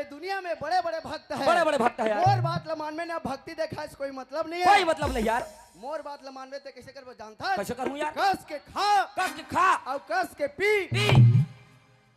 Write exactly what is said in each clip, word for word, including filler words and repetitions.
दुनिया में बड़े-बड़े भक्त हैं। बड़े-बड़े भक्त हैं यार। मोर बात ल मानबे ना, भक्ति देखाय से कोई मतलब नहीं है। कोई मतलब नहीं यार। मोर बात ल मानबे ते कैसे करबो जानथस? कैसे करूँ यार? कस के खा। कस के खा। अउ कस के पी। पी।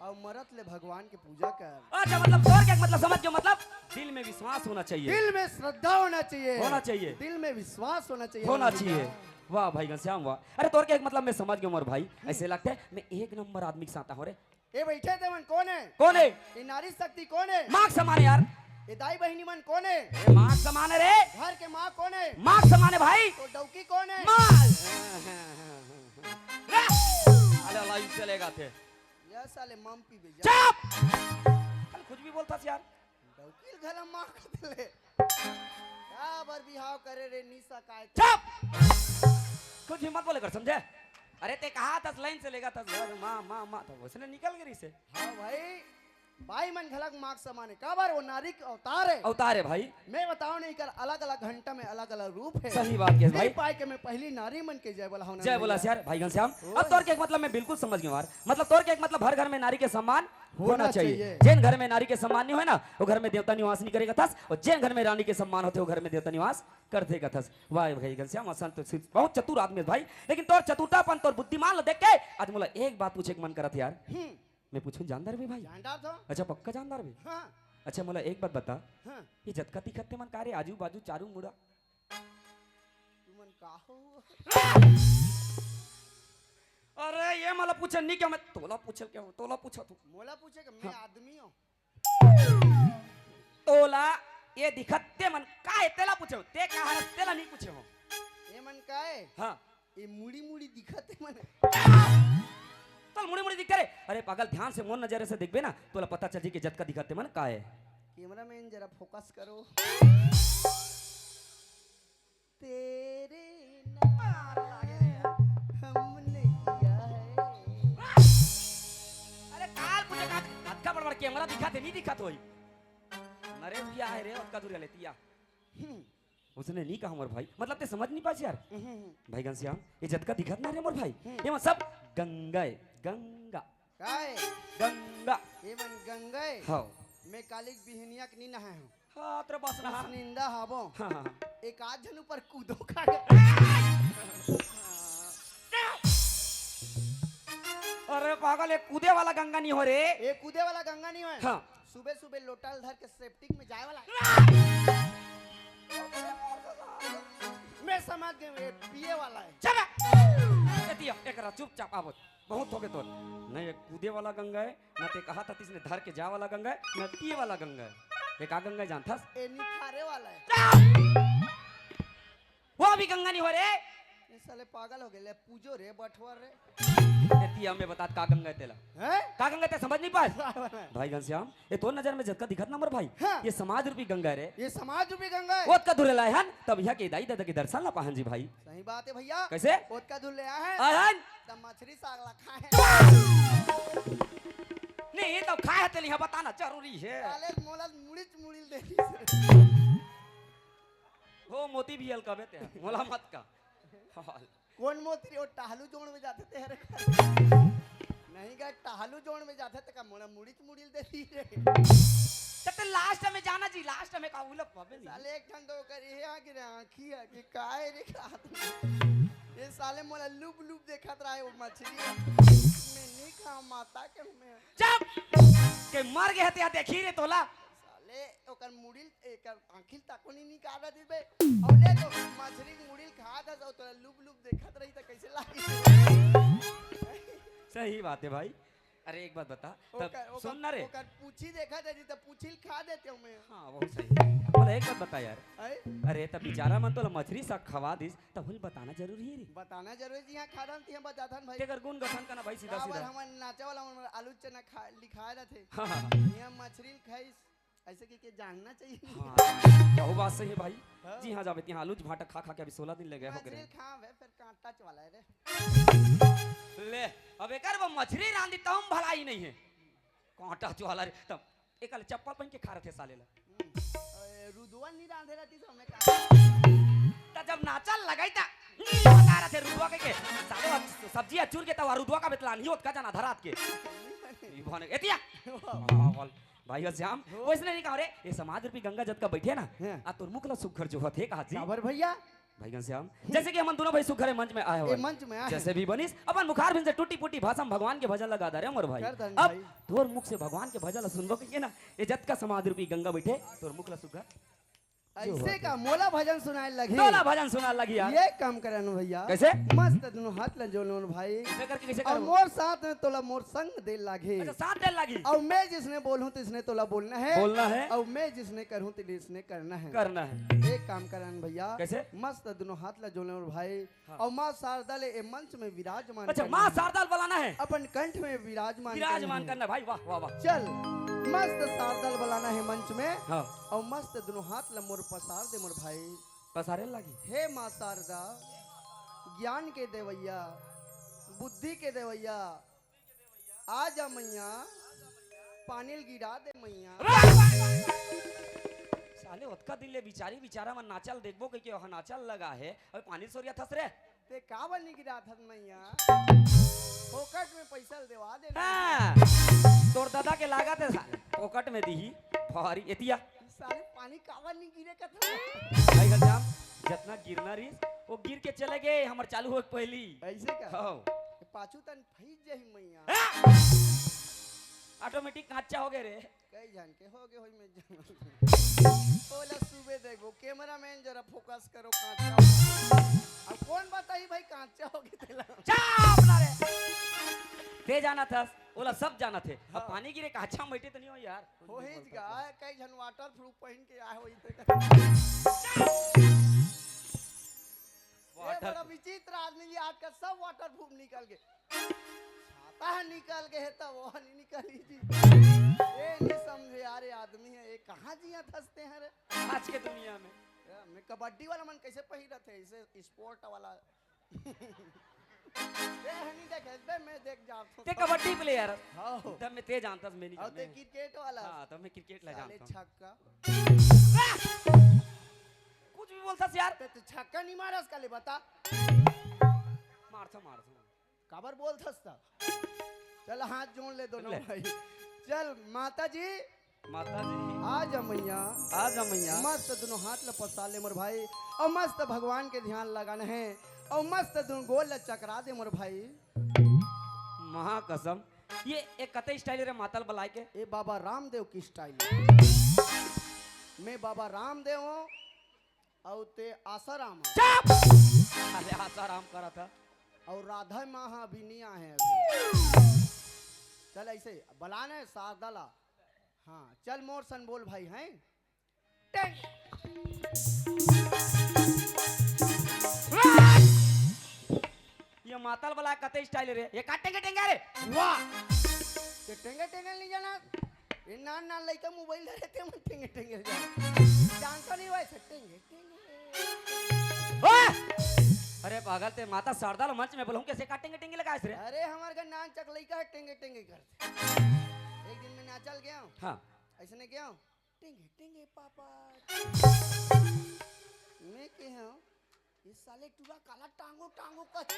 अउ मरत ले भगवान के पूजा कर। अच्छा, मतलब तोर के मतलब समझ गयो, मतलब दिल में विश्वास होना चाहिए। दिल में श्रद्धा होना चाहिए। होना चाहिए। दिल में विश्वास होना चाहिए। होना चाहिए। वाह भाई घनश्याम, वाह। अरे तोर के एक मतलब मैं समझ गयो मोर भाई। हम्म। ऐसे लगथे मैं एक नंबर आदमी के साथ हूँ रे। ए बइठे ते मन कोन हे? कोन हे? ए नारी शक्ति कोन हे? माँ के समान हे यार। ए दाई बहिनी मन कोन हे? ए माँ के समान हे रे। घर के माँ कोन हे? माँ के समान हे भाई। तो डौकी कोन हे? माँ। अरे लाइव चलेगा थे। ये साले मम पीबे जा। चुप। कल कुछ भी बोलथस यार। डौकी ल घला माँ कथे ले। काबर बिहाव करे रे निशा काय? चुप। कुछ भी मत बोले कर, समझे? अरे ते कहा थस लाइन से लेगा थस घर, माँ, माँ, माँ, तो वैसने निकल गई से। हाँ भाई, बाई मन घलक माँ के समान हे। काबर वो नारी के अवतार हे। अवतार हे भाई। मैं बताओ नहीं कर अलग-अलग घंटा में अलग-अलग रूप हे। सही बात हे भाई। नहीं पाए के मैं पहली नारी मन के जय बोला हूँ ना जय बोला भैया। यार भाई घनश्याम। ओए। अब तोर के एक मतलब मैं बिल्कुल समझ गयो यार। मतलब तोर के एक मतलब हर घर में नारी के सम्मान होना होना चाहिए। चाहिए। जेन घर में नारी के सम्मान नहीं होय ना, वो घर में देवता निवास नहीं करे कथस, और जेन घर में रानी के सम्मान होथे, वो घर में देवता निवास करथे कथस। वाह भाई घनश्याम, असन तो सिर्फ बहुत चतुर आदमी हे भाई, लेकिन तोर चतुरतापन, तोर बुद्धिमान ल देख के आज मोला एक बात पूछे के मन करत हे यार। हम्म। मैं पूछूं जानदार भी भाई? जानदार तो। अच्छा, पक्का जानदार भी? हाँ। अच्छा, मोला एक बात बता, हाँ। ये जतका दिखत ते मन का रे, आजू बाजू चारू मुड़ा? तुमन का हो? अरे, ये मोला पूछे नहीं क्या, मैं तोला पूछे क्या हो? तोला पूछा तू। मोला पूछे के मैं हाँ। आदमी हूँ। तोला ये दिखत ते मन का हे, तेला पूछे हो? ते का हरस, तेला नहीं पूछे हो। ये मन का हे? हाँ। ये मुड़ी मुड़ी दिखत ते मन। तोला मुड़ी मुड़ी दिखते रे? अरे पागल, ध्यान से मोर नजर से देखबे ना, तोला पता चल जी कि जतका दिखत ते मन का हे। कैमरामैन जरा फोकस करो। तेरे नाम हमने किया है। अरे काल पूछे का, अतका बड़ बड़ कैमरा दिखत हे, नहीं दिखत होई। नरेश भैया हे रे, ओतका दूर ले तिया। हम्म। उसने नहीं कहा मोर भाई, मतलब ते समझ नहीं पास यार। हम्म, हम्म। भाई घनश्याम, ये जतका दिखत ना रे मोर भाई, हम्म। ये मन सब गंगा हे, गंगा। काय? गंगा। ये मन गंगा हे? हाँ। मैं कालिक बिहनिया के नहीं नहाए हूँ। हाँ, तेरा बस रहा। बस निंदा हाबो। हाँ, हाँ, हाँ। एक आध झन ऊपर कूदो खा गए। अरे पागल, ये कूदे वाला गंगा नहीं हो रे। ये कूदे वाला गंगा नहीं हो। हाँ। सुबह सुबह लोटा ल धर के सेप्टिक में जाए वाला। मैं समझ गए, ये पिए वाला है। चल। ए दिया, एकरा चुपचाप आवत। बहुत हो गए तोर। नहीं, ये कूदे वाला गंगा है। ना ते कहा था, तिसने धर के जा वाला गंगा है, ना पिए वाला गंगा है। ये का गंगा है जानथस? ए निखारे वाला है। वो भी गंगा नहीं हो रे। ये साले पागल हो गए, ले पूजो रे बठवर रे। ए तिया में बतात का गंगा है तेला? हैं? का गंगा है ते समझ नहीं पाए? भाई घनश्याम, ये तोर नजर में जतका दिखत ना मोर भाई, हाँ। ये समाज रूपी गंगा है रे। ये समाज रूपी गंगा है। ओतका दूर लाए हन, तब यहाँ के दाई दादा के दर्शन ला पाहन जी भाई। सही बात है भैया। कैसे? ओतका दूर ले आए हैं। आए हन। तब मछली साग ला खाए हैं। नहीं, ये तो खाए हते, लिहा बताना जरूरी है। साले मोला मुड़ीच मुड़ील दे दी से। हो मोती भी हल्का बेते हैं, मोला मत का। हाल। कौन मोती रे? वो टहलू जोड़ में जाते थे, अरे। नहीं गए, टहलू जोड़ में जाते थे, का मोला मुड़ीच मुड़ील दे दी रे। तो ते लास्ट में जाना जी, लास्ट में का उलप पावे नहीं। साले एक ठन तो कर ये आ गिरे आँखी आ कि काय रे खात। ये साले मोला लुप लुप देखत रहे वो मछली। मैं नहीं खाऊं माता के मैं। चुप! के मर गए हते देखी रे तोला। साले ओकर मुड़ील, एकर आँखिल ताको नहीं निकाल रहा बे। और ले तो मछली के मुड़ील खात है, तो तोला लुप लुप देखत रही तो कैसे लागी? सही बात है भाई। अरे एक बात बता, तब ओकर, ओकर, सुन ना रे। ओकर पूछी देखा दे जी, तब पूछी खा देते हूँ मैं। हाँ, बहुत सही। बोला एक बात बता यार। आए? अरे तब बेचारा मन तोला मछली साग खवा दिस, तब हुल बताना जरूरी है रे। बताना जरूरी जी, यहाँ खादन तिहाँ बताथन भाई। तेकर गुण गठन करना भाई सीधा काबर सीधा। हमन नाचे वाला मन आलू चना खा, लिखाए रहते। हाँ, हाँ। यहाँ मछली खाइस, ऐसे कि के जानना चाहिए। हाँ, बहुत बात सही है भाई। हाँ। जी हाँ, जाबे तिहाँ आलू भाटा खा खा के अभी सोलह दिन ले गए हो मछली करे। खा बे, फिर कांटा वाला है रे। ले, अब एकर वो मछली रांधी तम भलाई नहीं है। कांटा वाला रे, तब एकल चप्पल पहन के खा रहे थे साले ला। हम्म। ए, रुदवा नहीं रांधे रहती तो हमें का? त जब नाचल लगाई ता, नहीं बता रहे थे रुदवा के, के। साले वो सब्जी अचूर के तब रुदवा का बेतला नहीं होत का जाना धरात के। नहीं बने। ई बने, एतिया। वाह। हाँ, बोल। भाई घनश्याम, हो। वइसने नहीं कहा रे, ये समाज रूपी गंगा जतका बइठे ना, हाँ। आ तोर मुख ला सुग्घर जोहत हे कहा जी। काबर भइया? भाई घनश्याम, जइसे कि हमन दूनों भाई सुग्घर ए मंच में आए हवय, मंच में आए हवय। जइसे भी बनिस, अपन मुखारबिंद से टूटी फूटी भाषा में भगवान के भजन ला गा दे रे मोर भाई। कर दन अब भाई। तोर मुख से भगवान के भजन ला सुनबो कहिके ना, ये जतका समाज रूपी गंगा बइठे, तोर मुख ला सुग्घर अइसे का मोला भजन सुनाए लगही? तोला भजन सुनाए लगही यार। ये काम करन भइया। कइसे? मस्त दूनों हाथ ला जोड़ लेवन भाई। कइसे करके, कइसे अउ करबो? मोर साथ में तोला मोर संग दे लागही। अच्छा, साथ दे लागही। अउ मैं जइसने बोलहूँ तइसने तोला बोलना हे। बोलना हे। अउ मैं जइसने करहूँ तइसने करना हे। करना हे। एक काम करन भइया। कइसे? मस्त दूनों हाथ ला जोड़ लेवन भाई। हाँ। अउ माँ शारदा ले ए मंच में विराजमान अच्छा, करना माँ हे। शारदा ल बलाना हे। अपन कंठ में विराजमान विराजमान करना हे। करना भाई, वाह, वाह, वाह। चल, मस्त शारदा ल बलाना हे मंच में। हाँ। अउ मस्त दूनों हाथ ला मोर पसार दे मोर भाई। पसारे लागी। हे माँ शारदा, ज्ञान के देवइया, बुद्धि के देवइया, आ जा मइया, पानी ल गिरा दे मइया। साले ओतका दिन ले बिचारी बिचारा मन नाचल देखबो कहिके ओहा नाचल लगा हे, अबे पानी ल सोरियाथस रे। ते काबर नी गिराथस मइया? फोकट में पइसा ल देवा दे ना। हाँ, तोर ददा के लागत हे साले, फोकट में दिही, भारी एतिया। साले पानी काबर नी गिरे कथन? भाई घनश्याम, जतना गिरना रहिस, वो गिर के चले गे, हमर चालू होए के पहिली। अइसे का? हाँ। पाछू तन फंस जाही मइया। हाँ! ऑटोमेटिक कांचा हो गे रे। कई झन के हो गे होही, मैं जान। ओला सुबे देखबो, कैमरामैन जरा फोकस करो, कांचा हो गे। अब कोन बताही भाई कांचा हो गे तेला? चाप ना रे। ते जानथस, ओला सब जानथे। अब हाँ। पानी गिरे कांचा मइटे त नी हो यार। होही गा, कई झन वाटर प्रूफ पहिन के आए होही ते। ए, वाटर बड़ा विचित्र आदमी जी, आजकल सब वाटर प्रूफ निकल गे। छाता ह निकल गे हे त वो ह नी निकलही जी। ए नी समझे यार, ये आदमी हे, ये कहाँ जियत हस ते हर? आज के दुनिया में। ए, मैं कबड्डी वाला मन कइसे पहिरत हे, इसे स्पोर्ट वाला। ए, हनी देख, बे, मैं देख जानत हूँ। ते कबड्डी प्लेयर। हाँ। तब मैं ते जानता, मैं नहीं अउ जानता। ते क्रिकेट वाला। हाँ, तब मैं क्रिकेट ला साले जानता हूँ। छक्का। कुछ भी बोलता यार। ते, ते छक्का नहीं मारा इसका ले बता। मारता, मारता। काबर बोलथस त? चल हाथ जोड़ ले दूनों ले। भाई। चल माता जी। माता जी। आ जा मइया। आ जा मइया। मस्त दूनों हाथ ल पसार ले मोर भाई। अउ मस्त भगवान के ध्यान लगाना हे। अउ मस्त दूनों गोड़ ल चकरा दे मोर भाई। महाकसम। ये एक कते स्टाइल रे माता ल बलाए के? ए बाबा रामदेव की स्टाइल। मैं बाबा रामदेव हूँ। अउ ते आसाराम हे। चुप! अरे आसाराम करत हे। अउ राधा माँ ह अभी नी आए हे अभी। चल अइसे बलाना हे शारदा ला। हाँ, चल मोर सन बोल भाई, हैं? टेंग। ये माता ल बलाए कते स्टाइल रे, ये का टेंगे टेंगे रे? वाह! ये टेंगे टेंगे नहीं जाना। ये नान नान लइका मोबाइल धरे ते मन टेंगे टेंगे जाना। जानता नहीं वइसे टेंगे टेंगे। ओए! अरे पागल ते माता शारदा ल मंच में बलाहूँ कइसे का टेंगे टेंगे लगाएस रे? अरे हमर घर नान चक लइका हे टेंगे टेंगे करथे। एक दिन मैं नाचल गेंव। हाँ। अइसने गेंव। टेंगे टेंगे पापा। मैं केहेंव ये साले टूरा काला टांगो टांगो करथे।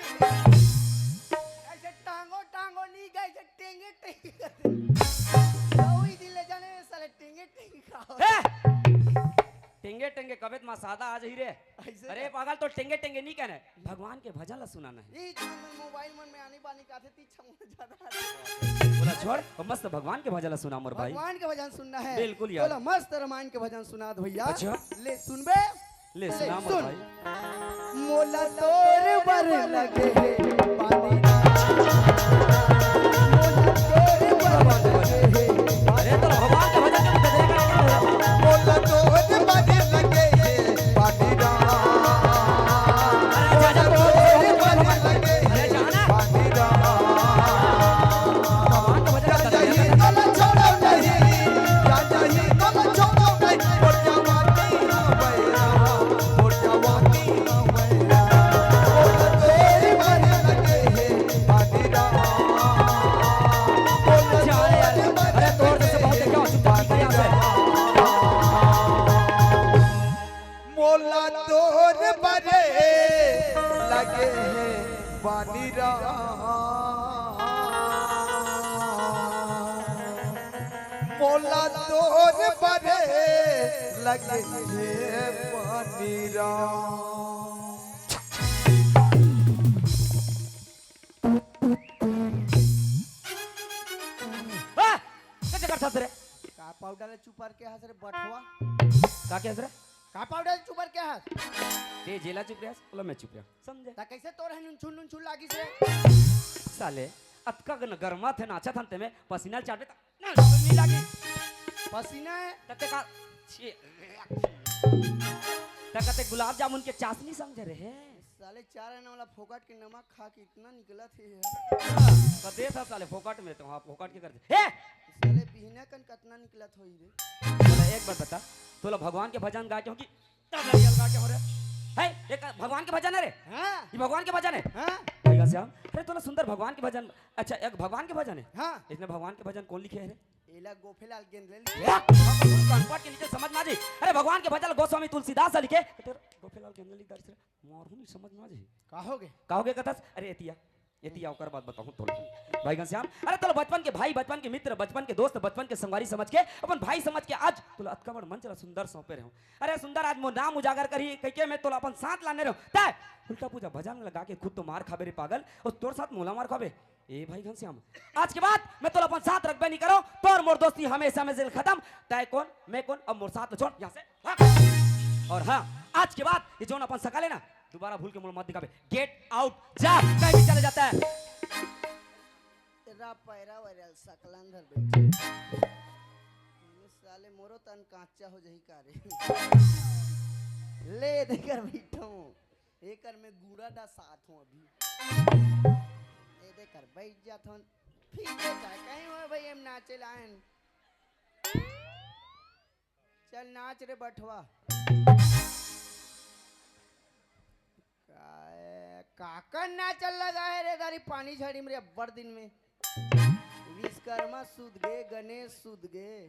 अइसे टांगो टांगो नी गा, अइसे टेंगे टेंगे करथे। उही दिन ले जाने ये साले टेंगे टेंगे का होथे। हे! टेंगे टेंगे कबे त माँ शारदा आ जाही रे। अइसे अरे का? पागल, तो टेंगे टेंगे नी कहना हे, भगवान के भजन ला सुनाना हे। ई तो मैं मोबाइल मन में आनी बानी काथे ती छम ज्यादा। ओला छोड़, अउ मस्त भगवान के भजन ला सुना मोर भाई। भगवान के भजन सुनना हे। बिल्कुल यार। ओला मस्त रामायण के भजन सुना दे भइया। अच्छा। ले सुनबे? ले ले सुना मोर सुन। भाई। मोला तोर बर लगे हे पानी। मोला तोर बर लगे हे। अरे तो भगवान के भजन के तो देखा है। मोला तोर बर लगे हे पानी राम। अरे जा, जा, मोला तोर बर लगे हे अरे जाना। पानी राम। भगवान के भजन के तो देखा है। अरे तोर जैसे बहुत देखे हो, चुपचाप निकल यहाँ से। मोला तोर बरे लगे हे पानी राम। मोला बरे लगे हे पानी राम। आ! का चक्कर था तेरे? का पाउडर ले चुपर के हंस रे बठवा? का के हंस रे? का पाउडर ले चुपर के हंस? ते जेला चुप रहे, ओला मैं चुप रहे। समझे? ता कैसे तोर है नुनछुन नुनछुन लागिस रे? साले, अतका गन-, गरमा थे नाचा थन ते में पसीना चाटे ता ना, नहीं लागे। पसीना है? तते का, छे, तते गुलाब जामुन के चाशनी समझ रहे हैं? साले चार आने वाला फोकट के नमक खा के इतना निकला थे यार। तो दे था साले फोकट में, तो हाँ, फोकट के कर दे। हे! साले बिहने कन कतना निकला थोई रे। तोला एक बात बता, तोला भगवान के भजन गा के हो कि तगड़ियल गा के हो रे? है, एक भगवान के भजन है रे? हाँ। ये भगवान के भजन है? हाँ। भैया श्याम, अरे तोला सुंदर भगवान के भजन, अच्छा, एक भगवान के भजन है? हाँ। इसने भगवान के भजन कौन लिखे है रे? एला गोफेलाल गेंदले लिखे। या, भगवान के नीचे समझ में आ जाए। अरे भगवान के भजन गोस्वामी तुलसीदास लिखे, तेरा गोफेलाल गेंदले लिख दर्श रे। मोर हूँ नहीं समझ में आ जाए। का हो गए? का हो गए कथस? अरे एतिया, एतिया ओकर बात बताऊँ तोला। भाई घनश्याम, अरे तोला बचपन के भाई, बचपन के मित्र, बचपन के दोस्त, बचपन के संगवारी समझ के, अपन भाई समझ के आज तोला अतका बड़ मंच ला सुंदर सौंपे रहे हूँ। अरे सुंदर आज मोर नाम उजागर करही कहिके मैं तोला अपन साथ लाने रहे हूँ। तै उल्टा पूजा भजन लगा के खुद तो मार खाबे रे पागल, और तोर साथ मोला मार खाबे। ए भाई घनश्याम, आज के बाद मैं तोला अपन साथ रखबे नहीं करो। तोर मोर दोस्ती हमेशा हमेशा ले खत्म। तै कौन, मैं कौन, अब मोर साथ ल छोड़ यहाँ से। हाँ। और हाँ, आज के बाद ये जोन अपन सकल है ना, दोबारा भूल के मोला मत दिखाबे। Get out, जा, कहीं भी चले जाता है। तेरा पैरा वैरल सकलन धर बैठे। ये साले मोरो तन कांचा हो जाही का रे। ले देकर बैठो। एकर में गुड़ा डसात हूँ अभी। ए देकर बैठ जात हूँ। ठीक है, का कहीं हो भाई, हम नाचे लायन। चल नाच रे बठवा। काय, काकर नाचल लगा है रे दारी पानी झड़ी में रे अब्बड़ दिन में। विश्वकर्मा सूत गे, गणेश सूत गे,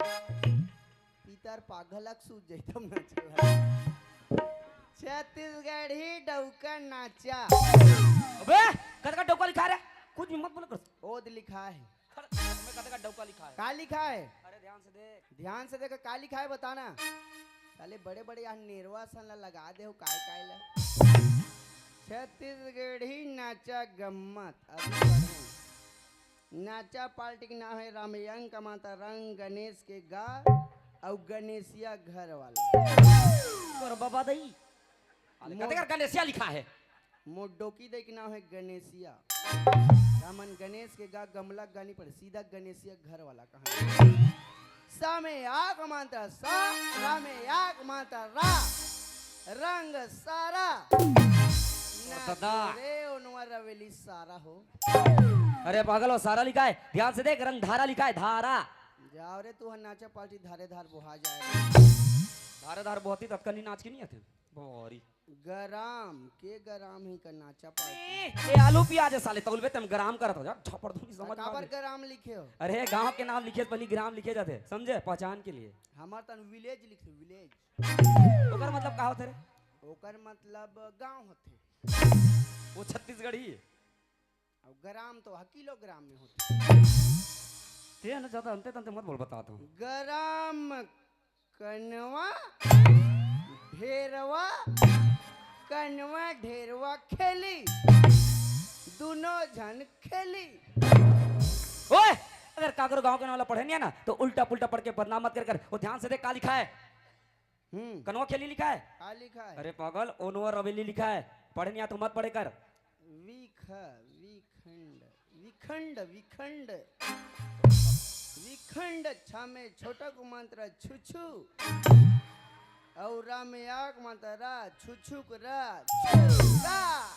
पितर पागलक सूत जैतम नाचल लगा। छत्तीसगढ़ी डौका नाचा। अबे, कतका डौका लिखा रे? कुछ भी मत बोला कर। ओद लिखा है। अरे, मैं कतका डौका लिखा है। का लिखा है? अरे, ध्यान से देख। ध्यान से देख, का लिखा है बताना। साले बड़े-बड़े यहाँ नेरवा सन ला लगा दे हो, काय-काय ला। छत्तीसगढ़ी नाचा गम्मत। अभी पढ़े। नाचा पार्टी के नाम है रामयंक माता रंग गणेश के गा अउ गणेशिया घर वाला। कर बाबा दई। अरे, मोर कते कर गणेशिया लिखा है? मोर डोकी दई के नाम है गणेशिया। रामन गणेश के गा गमला गानी पड़े, सीधा गणेशिया घर वाला कहानी। सा में आग माता सा, रा में आग माता रा, रंग सारा। ना दादा। रे ओनवा रवेली सारा हो। अरे पागल हो, सारा लिखा है, ध्यान से देख, रंग धारा लिखा है, धारा। जाओ रे, तू हर नाचा पार्टी धारे धार बोहा जाए। धारे धार बोहती ततका नहीं नाच के नहीं आते। बोरी। गराम, के गराम ही का नाचा पार्टी। ए, ए, आलू प्याज है साले, तौलबे तम गराम करत हो, जा, झापड़ दूंगी, समझ में आ काबर गई। गराम लिखे हो? अरे, गांव के नाम लिखे, पहली गराम लिखे जाते, समझे, पहचान के लिए। हमार तन विलेज लिखे, विलेज। ओकर मतलब का होथे रे? ओकर मतलब गांव होथे। वो छत्तीसगढ़ी है। अब ग्राम तो ह किलोग्राम में होथे। ते न ज्यादा अंते तंते मत बोल, बतात हूँ। ग्राम कनवा ढेरवा, कनवा ढेरवा खेली, दोनों झन खेली। ओए, अगर काकरो गांव के नाम ला पढ़े नहीं है ना, तो उल्टा पुल्टा पढ़ के बदनाम मत कर कर। वो ध्यान से देख, का लिखा है? हम्म। कनवा खेली लिखा है? का लिखा है? अरे पागल, ओनवर रवेली लिखा है। पढ़े नहीं आ तो मत पढ़े कर। विख, विखंड, विखंड, विखंड। विखंड छा में छोटा को मंत्र छुछु। और रा में आक मंत्र रा, छुछुक रा, छुरा।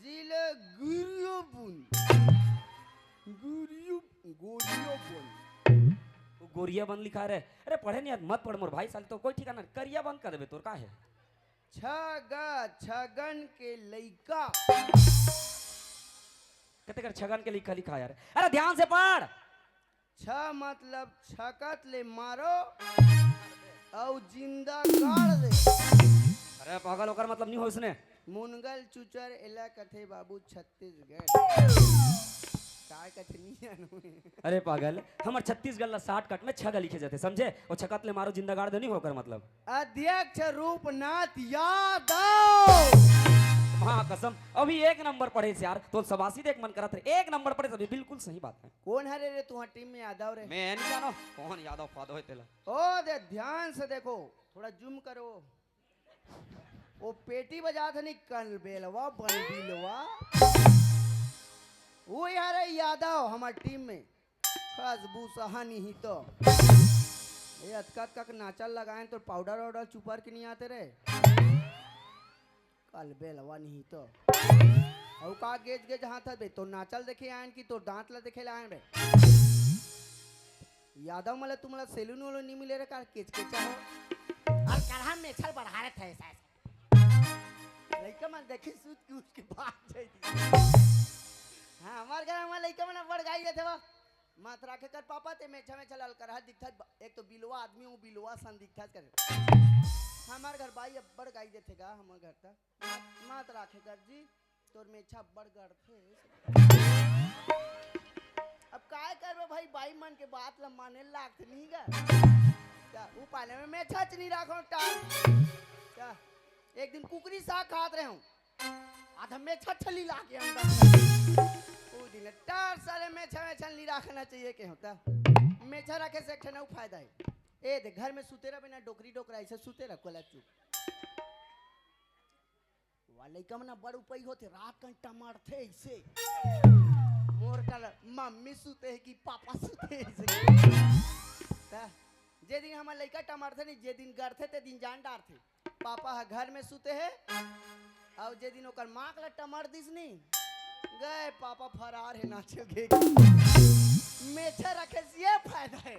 जिले गुरियो बुन। गुरियो, गोरियो बुन। वो गोरिया बन लिखा रहे। अरे पढ़े नहीं यार, मत पढ़ मोर भाई, साले तो कोई ठिकाना नहीं। करिया बन कर देबे तोर का है? छगा, छगन के लइका। कते कर छगन के लइका लिखा यार? अरे ध्यान से पढ़। छ मतलब छकत ले मारो अउ जिंदा गाड़ दे। अरे पागल, ओकर मतलब नहीं हो इसने। मुनगल चुचर एला कथे बाबू छत्तीसगढ़। काय कथे नहीं जानू। अरे पागल, हमर छत्तीसगढ़ ला shortcut में छगा लिखे जाथे, समझे? अउ छकत ले मारो जिंदा गाड़ दे, नहीं होकर मतलब। अध्यक्ष रूपनाथ यादव। माँ कसम, अभी एक नंबर पढ़े से यार, तो शाबाशी देख मन करत रहे, एक नंबर पढ़े से, अभी बिल्कुल सही बात है। कोन हरे रे तुंहर team में यादव रे? मैं नहीं जानो, कोन यादव फादव है तेला। ओ दे, ध्यान से देखो, थोड़ा zoom करो। वो पेटी बजात हे नहीं, कलबेलवा, बंडिलवा। वो यार है यादव हमर team में। खसबू सहानी ही तो। ये अतका अतका के नाचल लगाएन तो powder वाउडर चुपर के नहीं आते रे। कलबेलवा नहीं तो। अउ का गेज गेज हाथ बे, तो नाचल देखे आएन कि तो दांत ला देखे ला आएन बे? यादव मला तुमला saloon वालों नहीं मिले रे, का केचकेचा हो। अउ करहा मेछल बढ़ा रहे थे ऐसा, ऐसा। लइका मन देखी सूत के उसके भाग जाई दी। हाँ, हमार घर हमार लइका मन बड़ गाई देथे बा। मात राखे कर पापा ते मेछा मेछा लाल करहा दिखथस बा। एक तो बिलवा आदमी हूँ, बिलवा सन दिखथस कर। हमार घर बाई अब्बड़ गाई देथे गा, हमार घर त। मात, मात राखे कर जी। तोर मेछा अब्बड़ गड़थे। अब काय करबे भाई, बाई मन के बात ल माने लागथे नहीं गा। क्या ऊ पाले में मेछा च नहीं राखो टार। क्या एक दिन कुकरी साग खात रहे हूँ, आधा मेछा छली लाके अंदर। ऊ दिन टार सारे मेछा मेछा नहीं रखना चाहिए के होता। मेछा रखे से एक ठन अउ फायदा है। ए दे घर में सुते रह बिना डोकरी डोकरा ऐसे सुते रह कोला चुप। वा लइका मन बड़ उपई होथे, रात कन टमड़थे अइसे। मोर कल मम्मी सुते हे कि पापा सुते हे अइसे। त जे दिन हमर लइका टमड़थे नी, जे दिन गड़थे ते दिन जान डारथे। पापा ह घर में सुते हे, अउ जे दिन ओकर माँ के ला टमड़ दिस नी, गए पापा फरार हे नाचे घे। मेछा रखे से ये फायदा हे।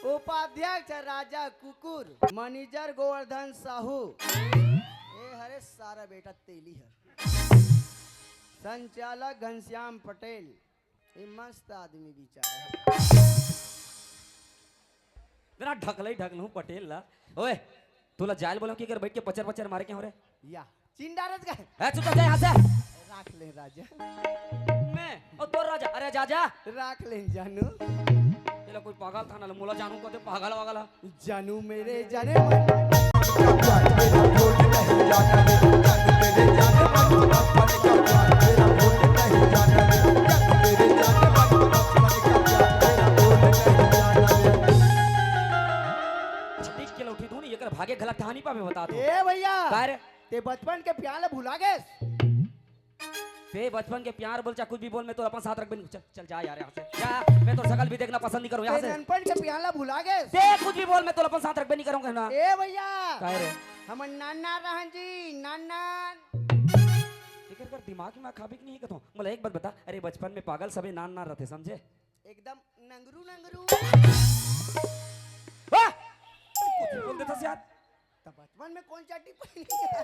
उपाध्यक्ष राजा कुकुर, मैनेजर गोवर्धन साहू, ए हरे सारा बेटा तेली हर। संचालक घनश्याम पटेल, ये मस्त आदमी बेचारा। इतना ढकलई ढकलू पटेल ला। ओए, तोला जायल बोलो कि अगर बैठ के पचर पचर मारे के हो रे? या, चिंडारत का है? ए, चुप जा यहाँ से। राख ले राजा। मैं, ओ तोर राजा, अरे जा जा। राख ले जानू। ये ला कोई पागल था ना, मोला जानू कहते पागल वागल है। जानू मेरे जाने मन। ठीक के लौठी धुन, एकर भागे घला टहनी पावे बता तू। ए भैया, का रे? ते बचपन के प्यार ल भुला गेस? ते बचपन के प्यार बोल, चाहे कुछ भी बोल, मैं तो अपन साथ रखबे नहीं। चल, चल जा यार यहाँ से। जा, मैं तो शकल भी देखना पसंद नहीं करूँ यहाँ से। ननपन के प्यार ल भुला गेस? ते कुछ भी बोल, मैं तो अपन साथ रखबे नहीं करूँगा ना। ए भैया। का रे? हमर नाना रहन जी, नाना। एकर कर दिमाग में खाबे कि नहीं कथों? मोला एक बात बता, अरे बचपन में पागल सबे नान नान रहते, समझे? एकदम नंगरू नंगरू। वाह! कुछ भी बोल देता यार। त बचपन में कौन चड्डी पहनी है?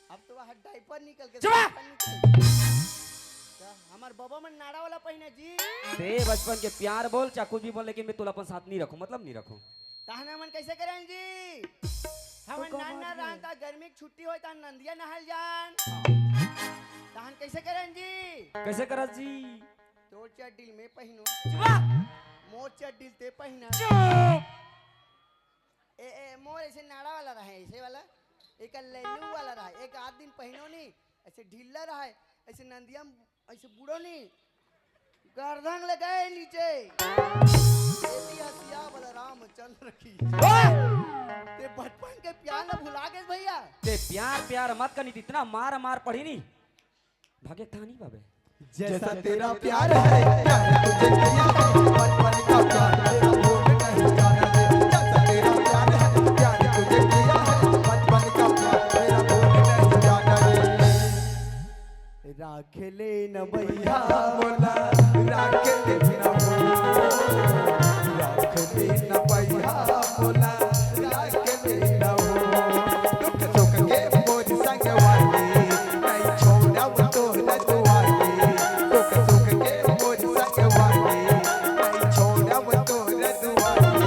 अब तो वह diaper निकल के चुप! Diaper निकल। त हमार बाबा मन नाड़ा वाला पहने जी। ते बचपन के प्यार बोल, चाहे कुछ भी बोल, लेकिन मैं तोला अपन साथ नहीं रखूं, मतलब नहीं रखूं। तहन हमन कैसे करन जी? हमन नान नान रहन त गर्मी के छुट्टी होय त नंदिया नहाय ल जान। तहन कैसे करन जी? कैसे करस जी? तोर चड्डी ल मैं पहिनो। चुप! मोर चड्डी ल ते पहिना। चुप! ए, ए, मोर ऐसे नाड़ा वाला रहे, ऐसे वाला, एक लेलू वाला रहे, एक आध दिन पहिनो नहीं, ऐसे ढीला रहे, ऐसे नंदिया म-, ऐसे बूढ़ो नहीं, गर्दन ले गए नीचे। ये भी हसिया वाला रामचंद्र की। ओए! ते बचपन के प्यार ल भुला गेस भैया। ते प्यार प्यार मत करनी, इतना मार मार पड़ी नहीं। भागे थानी बाबे। जैसा तेरा प्यार है, प्यार तुझे किया है, बचपन का प्यार तेरा भूल नहीं जाना रे। जैसा तेरा प्यार है, प्यार तुझे किया है, बचपन का प्यार तेरा भूल नहीं जाना रे। राख ले न भैया मोला, राख ले न हो, राख ले न भैया मोला, राख ले न हो। दुख सुख के मोर संगवारी, नहीं छोड़ब तोर दुआरी। दुख सुख के मोर संगवारी, नहीं छोड़ब तोर दुआरी।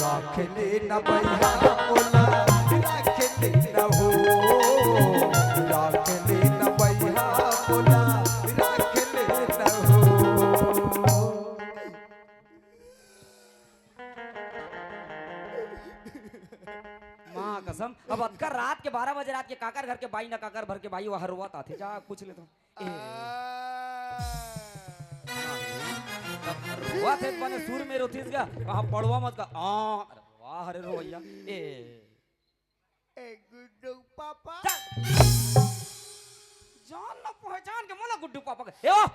राख ले न भैया मोला, राख ले न हो, राख ले न भैया मोला, राख कसम, अब अतका रात के बारह बजे रात के काकर घर के बाई ना काकर भर के बाई, वो हरवत आथे, जा पूछ ले तो। ए। हरवत हे बने सुर में रोथिस गा, कहाँ पड़वा मत का, आ, अरे वाह, अरे रोवैया, ए। ए गुड्डू पापा। चल। जान ना पहचान के मोला गुड्डू पापा के, ए ओ!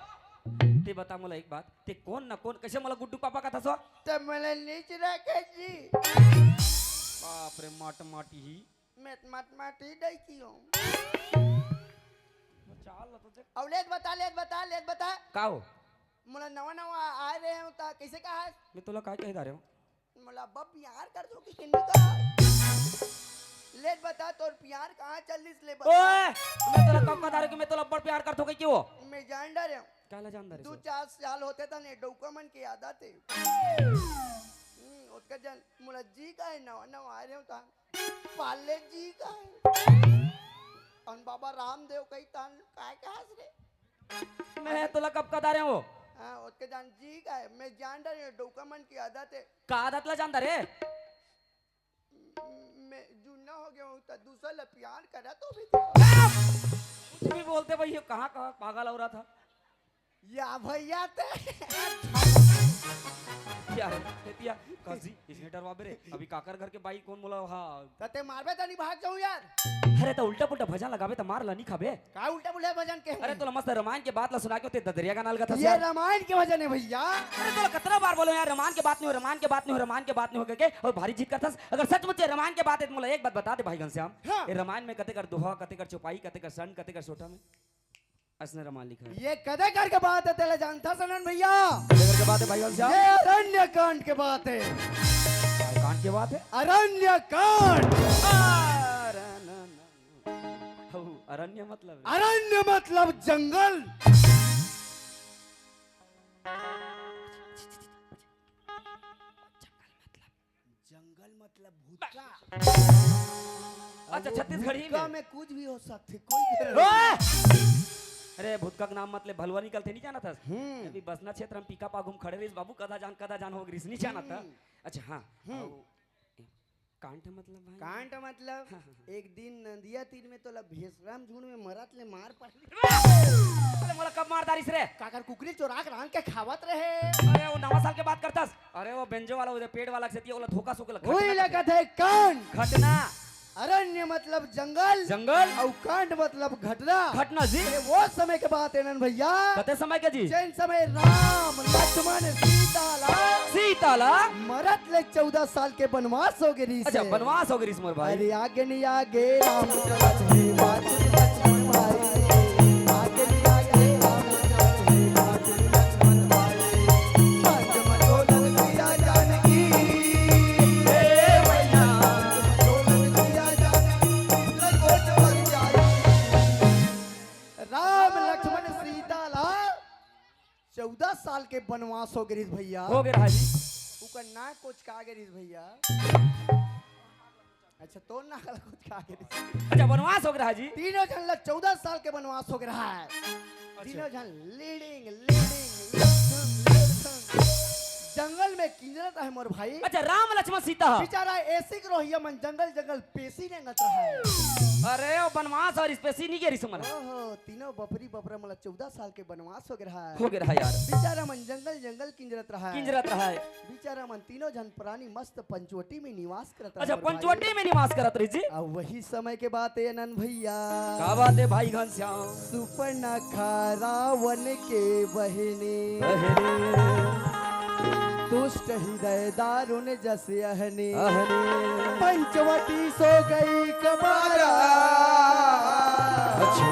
ते बता मोला एक बात, ते कोन ना कोन, कैसे मोला गुड्डू पापा कथस ओ? ते मोला नीच रखे जी। बाप रे, मट माटी ही। मैं मट माटी डई की हूँ। चाल ला तो देख। अब लेत बता, लेत बता, लेत बता। का हो? मोला नवा नवा आए रहे हूँ ता कैसे कहा? मैं तोला का कह डारे हूँ? मोला अब्बा प्यार कर दो कि किन्नी का? लेत बता तोर प्यार कहाँ चल दिस ले बता। ओए! मैं तोला कब कह डारे हूँ कि मैं तोला अब्बड़ प्यार कर दो कि क्यों? मैं जान डारे हूँ। काला जान डारे दो सो? चार साल होते था ने डौका मन के याद आते। हम्म, ओतका जान मोला जी का है नवा नवा आए रहे हूँ ता। पाले जी का है। अन बाबा रामदेव कही तान काय कहस रे? मैं तोला कब कह डारे हूँ? हाँ, ओतके जान जी का है। मैं जान डारे हूँ, डौका मन की आदत है। का आदत ला जान डारे? मैं जुन्ना हो गया हूँ, तो दूसरा ला प्यार करा तो भी दे। कुछ भी बोलते भाई, ये कहाँ, कहाँ पागल हो रहा था? या भैया ते। क्या है? तेतिया, काजी, इसने डरवाबे रे। अभी काकर घर के बाई कोन मोला, हाँ। त ते मारबे त नहीं भाग जाऊं यार। अरे त उल्टा पुल्टा भजन लगाबे त मार ला नहीं खाबे। का उल्टा पुल्टा भजन के? अरे तोला मस्त रामायण के बात ला सुना के ते ददरिया गाना लगा था ये यार। रामायण के भजन है भैया। अरे तोला कतरा बार बोलो यार, रामायण के बात नहीं हो, रामायण के बात नहीं हो, रामायण के बात नहीं हो के, और भारी जिद करथस। अगर सचमुच ये रामायण के बात है त मोला एक बात बता दे भाई घनश्याम। हाँ। ये रामायण में कते कर दोहा, कते कर चौपाई, कते कर सन, कते कर सोटा में? असने रमान लिखा है। ये कदे कर के बात है, तेला जानता सनन भैया? कदे कर के बात है भाई घनश्याम? ये अरण्य कांड के बात है। काय कांड के बात है? अरण्य कांड। अरे ना, ना, ना। हऊ, अरण्य मतलब है? अरण्य मतलब जंगल। जंगल मतलब भुतका। अच्छा, अब वो छत्तीसगढ़ी भुतका में। में कुछ भी हो सकथे, कोई जरूरत ओए! नहीं। अरे, भुतका के नाम मत ले, भलुवा निकलथे, नहीं जानत हस? हम्म। अभी बसना क्षेत्र में पिकअप आगू में खड़े रहिस, बाबू, कदा जान, कदा जान हो गिस, नहीं जानत हस? हम्म। अच्छा, हाँ। हम्म। अउ कांड मतलब भाई? कांड मतलब, हाँ, हाँ, हाँ। एक दिन नदिया तीर में तोला भेसराम झुंड में मरत ले मार पड़ अरे, मोला कब मार डारिस रे? काकर कुकरी चोरा के रांध के खावत रहे। अरे, वो नवा साल के बात करथस? अरे, वो बेंजो वाला, वो पेड़ वाला के सेती, ओला धोखा सोके लग-, उही घटना ला कथे। कथे कांड। घटना। अरण्य मतलब जंगल। जंगल। अउ कांड मतलब घटना। घटना जी। ये वो समय के बात है नन भैया। कते समय के जी? जेन समय राम, लक्ष्मण, सीता ला सीता ला। मरत ले चौदह साल के बनवास हो गे रिहिस अच्छा, हे। बनवास हो गे रिहिस मोर भाई। अरे आगे नहीं आगे राम चलत हे, पाछू लक्ष्मण भाई। आगे नहीं आगे राम चलत हे, पाछू लक्ष्मण भाई। लक्ष्मण बोलन सिया जानकी, हे मैया। लक्ष्मण बोलन सिया जानकी, चित्रकूट पर जाई। राम लक्ष्मण सीता ला चौदह साल के बनवास हो गे रिहिस भैया। हो गे रहा जी। उकर नाक कोचका गे रिहिस भैया। अच्छा, तोर नाक ला कोचका गे रिहिस। अच्छा, बनवास हो गे रहा जी। तीनों झन ला चौदह साल के बनवास हो गे रहा है। अच्छा। तीनों झन लीडिंग, लीडिंग, लीडिंग, लीडिंग। जंगल में किंजरत रहे मोर भाई। अच्छा, राम लक्ष्मण सीता। बेचारा एसी के रोहिया मन जंगल जंगल पेसी रेंगत रहे। अरे, वो बनवास अउ स्पेसी नहीं गे रिहिस मन। ओहो, तीनों बपरी बपरा मन ला चौदह साल के बनवास हो गे रहा है। हो गे रहा यार। बेचारा मन जंगल जंगल किंजरत रहा है। किंजरत रहा है। बेचारा मन तीनों झन प्राणी मस्त पंचवटी में निवास करत रहा अच्छा, है मोर भाई। पंचवटी में निवास करत रहिस जी। अब वही समय के बात है नन भैया। का बात है भाई घनश्याम? सुपर्णखा रावण के बहिनी। बहिनी। दुष्ट हृदय दारुण जस अहनी। अहनी। पंचवटी सो गई कबारा। अच्छा।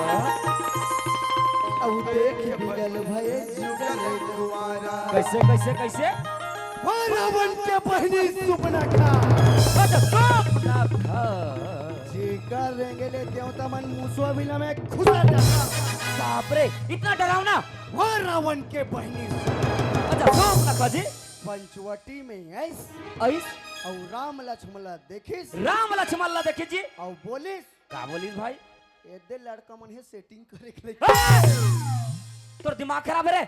अब देख बिगल भय जुगल कुआरा। कैसे, कैसे, कैसे? हो रावण के बहिनी सुपनखा। अच्छा, सुपनखा। जेकर रेंगे ले देवता मन मुसवा बिला में खुसर जाता। बाप रे, इतना डरावना? हो रावण के बहिनी। अच्छा, सुपनखा जी। पंचवटी में आइस। आइस? अउ राम लक्ष्मण ला देखिस। राम लक्ष्मण ला देखिस जी। अउ बोलिस। का बोलिस भाई? एदे लड़का मन हे सेटिंग करे के लइक। ए! तोर दिमाग खराब है रे।